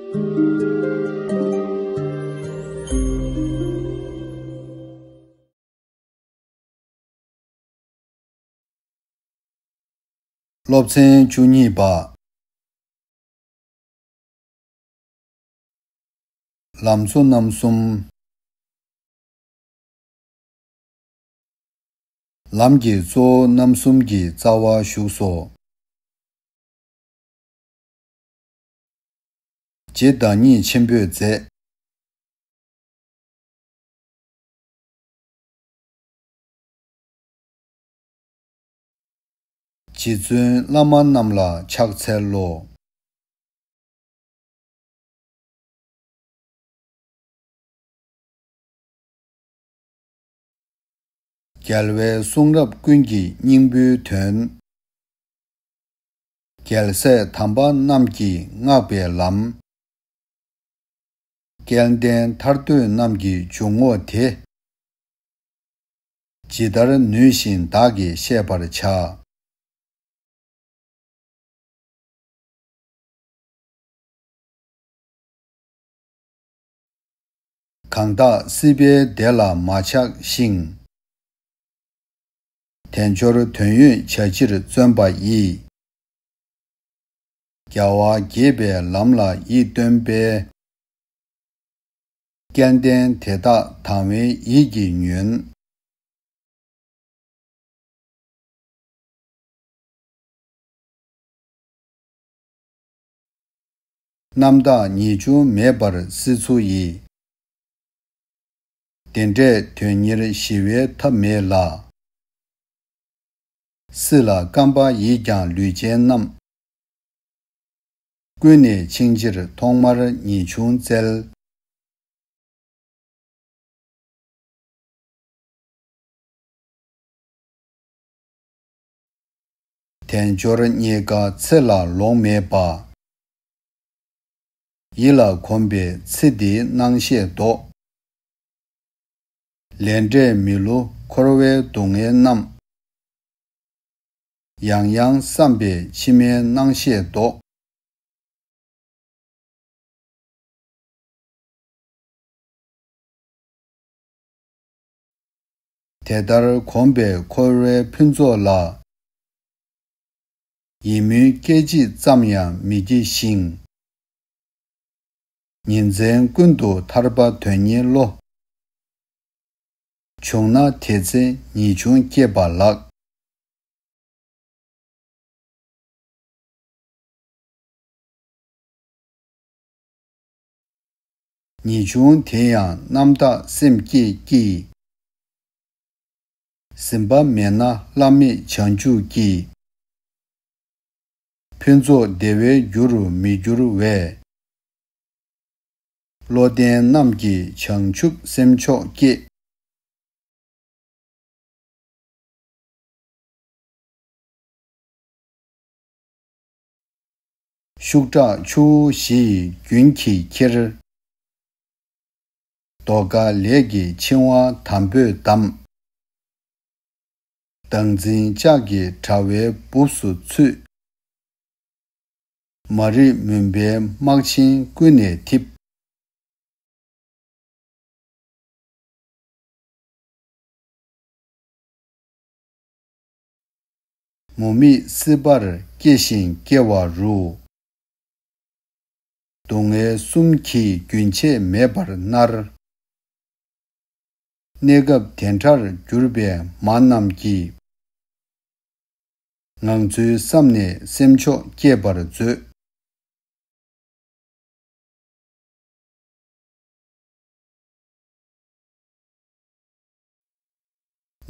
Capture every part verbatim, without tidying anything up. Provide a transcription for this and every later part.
སློབ་ཚན་བཅུ་གཉིས་པ། ལམ་གཙོ་རྣམ་གསུམ། ལམ་གྱི་གཙོ་བོ་རྣམ་གསུམ་གྱི་རྩ་བ་བཞུགས་སོ། རྗེ་བདག་ཉིད་ཆེན་པོས་མཛད། རྗེ་བཙུན་བླ་མ་རྣམས་ལ་ཕྱག་འཚལ་ལོ། རྒྱལ་བའི་གསུང་རབ་ཀུན་གྱི་སྙིང་པོའི་དོན། རྒྱལ་སྲས་དམ་པ་རྣམས་ཀྱིས་བསྔགས་པའི་ལམ། སྐལ་ལྡན་ཐར་འདོད་རྣམས་ཀྱི་འཇུག་ངོགས་དེ། ཇི་ལྟར་ནུས་བཞིན་བདག་གིས་བཤད་པར་བྱ། གང་དག་སྲིད་པའི་བདེ་ལ་མ་ཆགས་ཤིང་། དལ་འབྱོར་དོན་ཡོད་བྱ་ཕྱིར་བརྩོན་པ་ཡིས། རྒྱལ་བ་དགྱེས་པའི་ལམ་ལ་ཡིད་རྟོན་པའི། སྐལ་ལྡན་དེ་དག་དང་བའི་ཡིད་ཀྱིས་ཉོན། རྣམ་དག་ཉེས་ཆུང་མེད་པར་སྲིད་མཚོ་ཡི། དེ་འདྲས་དོན་གཉེར་ཞི་བའི་ཐབས་མེད་ལ། སྲིད་ལ་བརྐམ་པ་ཡིས་ཀྱང་ལུས་ཅན་རྣམས། ཀུན་ནས་འཆིང་ཕྱིར་ཐོག་མར་ཉེས་ཆུང་བཙལ། དལ་འབྱོར་རྙེད་དཀའ་ཚེ་ལ་ལོང་མེད་པ། ཡིད་ལ་གོམས་པའི་ཚེ་འདིའི་སྣང་ཤས་ལྡོག། ལས་འབྲས་མི་བསླུ་འཁོར་བའི་སྡུག་བསྔལ་རྣམས། ཡང་ཡང་བསམ་པས་ཕྱི་མའི་སྣང་ཤས་ལྡོག། དེ་ལྟར་གོམས་པས་འཁོར་བའི་ཕུན་ཚོགས་ལ། ཡིད་སྨོན་སྐད་ཅིག་ཙམ་ཡང་མི་བགྱི་ཞིང་། ཉིན་མཚན་ཀུན་ཏུ་ཐར་པ་དོན་གཉེར་བློ། བྱུང་ན་དེ་ཚེ་ཉེས་ཆུང་སྐྱེས་པ་ལགས། ཉེས་ཆུང་དེ་ཡང་རྣམ་དག་སེམས་བསྐྱེད་ཀྱིས། ཟིན་པ་མེད་ན་བླ་མེད་བྱང་ཆུབ་ཀྱི། ཕུན་ཚོགས་བདེ་བའི་རྒྱུ་རུ་མི་འགྱུར་བས། བློ་ལྡན་རྣམས་ཀྱིས་བྱང་ཆུབ་སེམས་མཆོག་བསྐྱེད། ཤུགས་དྲག་ཆུ་བོ་བཞི་ཡི་རྒྱུན་གྱིས་ཁྱེར། ཟློས་གར་ལས་ཀྱི་འཆིང་བ་དམ་པོས་བསྡམས། བདག་འཛིན་ལྕགས་ཀྱི་དྲ་བའི་སྦུབས་སུ་ཚུད། མ་རིག་མུན་པའི་སྨག་ཆེན་ཀུན་ནས་འཐིབས། མུ་མེད་སྲིད་པར་སྐྱེ་ཞིང་སྐྱེ་བ་རུ། སྡུག་བསྔལ་གསུམ་གྱིས་རྒྱུན་ཆད་མེད་པར་མནར། གནས་སྐབས་དེ་འདྲར་གྱུར་པའི་མ་རྣམས་ཀྱིས། ངང་ཚུལ་བསམ་ནས་སེམས་མཆོག་བསྐྱེད་པར་མཛོད།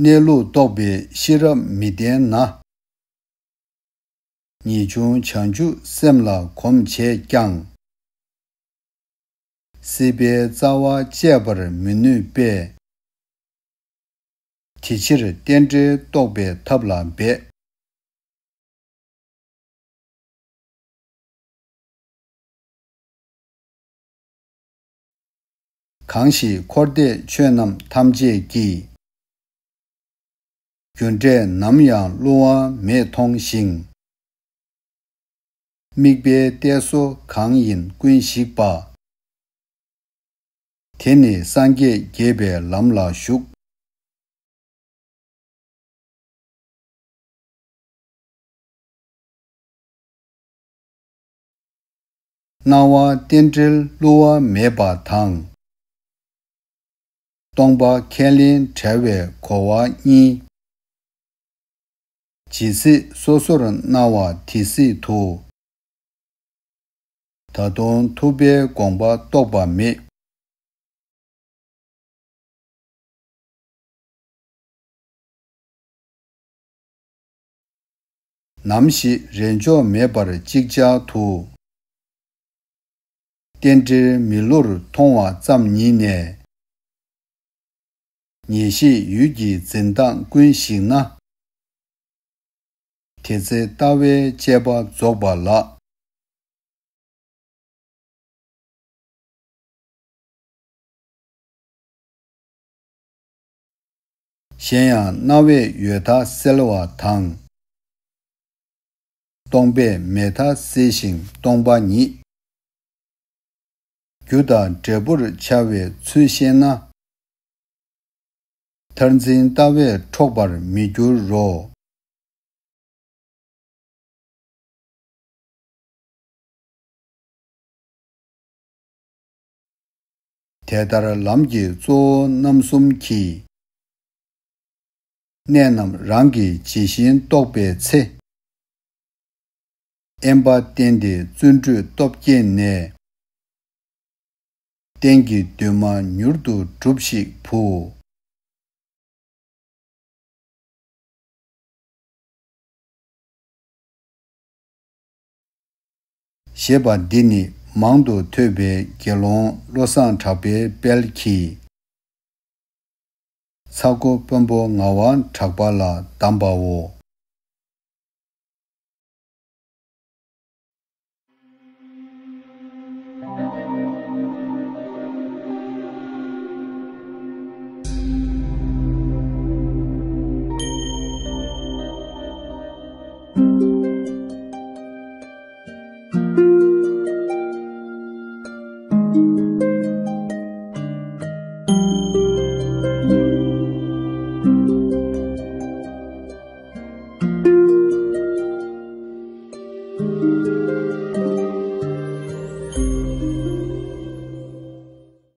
གནས་ལུགས་རྟོགས་པའི་ཤེས་རབ་མི་ལྡན་ན། ཉེས་ཆུང་བྱང་ཆུབ་སེམས་ལ་གོམས་བྱས་ཀྱང་། སྲིད་པའི་རྩ་བ་བཅད་པར་མི་ནུས་པས། དེ་ཕྱིར་རྟེན་འབྲེལ་རྟོགས་པའི་ཐབས་ལ་འབད། གང་ཞིག་འཁོར་འདས་ཆོས་རྣམས་ཐམས་ཅད་ཀྱི། རྒྱུ་འབྲས་ནམ་ཡང་བསླུ་བ་མེད་མཐོང་ཞིང་། དམིགས་པའི་གཏད་སོ་གང་ཡིན་ཀུན་ཞིག་པ། དེ་ནི་སངས་རྒྱས་དགྱེས་པའི་ལམ་ལ་ཞུགས། སྣང་བ་རྟེན་འབྲེལ་བསླུ་བ་མེད་པ་དང་། སྟོང་པ་ཁས་ལེན་བྲལ་བའི་གོ་བ་གཉིས། ཇི་སྲིད་སོ་སོར་སྣང་བ་དེ་སྲིད་དུ། ད་དུང་ཐུབ་པའི་དགོངས་པ་རྟོགས་པ་མེད། ནམ་ཞིག་རེས་འཇོག་མེད་པར་ཅིག་ཅར་དུ། རྟེན་འབྲེལ་མི་བསླུར་མཐོང་བ་ཙམ་ཉིད་ནས། ངེས་ཤེས་ཡུལ་གྱི་འཛིན་སྟངས་ཀུན་ཞིག་ན། དེ་ཚེ་ལྟ་བའི་དཔྱད་པ་རྫོགས་པ་ལགས། གཞན་ཡང་རྣ་བས་ཡོད་མཐའ་གསལ་བ་དང་། སྟོང་པས་མེད་མཐའ་གསལ་ཞིང་སྟོང་པ་ཉིད། རྒྱུ་དང་འབྲས་བུར་འཆར་བའི་ཚུལ་ཤེས་ན། མཐར་འཛིན་ལྟ་བས་འཕྲོག་པར་མི་འགྱུར་རོ། དེ་ལྟར་ལམ་གྱི་གཙོ་བོ་རྣམ་གསུམ་གྱི། གནད་རྣམས་རང་གིས་ཇི་བཞིན་རྟོགས་པའི་ཚེ། དབེན་པ་བསྟེན་ཏེ་བརྩོན་འགྲུས་སྟོབས་བསྐྱེད་ནས། གཏན་གྱི་འདུན་མ་མྱུར་དུ་སྒྲུབས་ཤིག་བུ། ཞེས་པ་འདི་ནི་མང་དུ་ཐོས་པའི་དགེ་སློང་བློ་བཟང་གྲགས་པའི་དཔལ་གྱིས། ཚ་སྒོ་དཔོན་པོ་ངག་དབང་གྲགས་པ་ལ་གདམས་པའོ།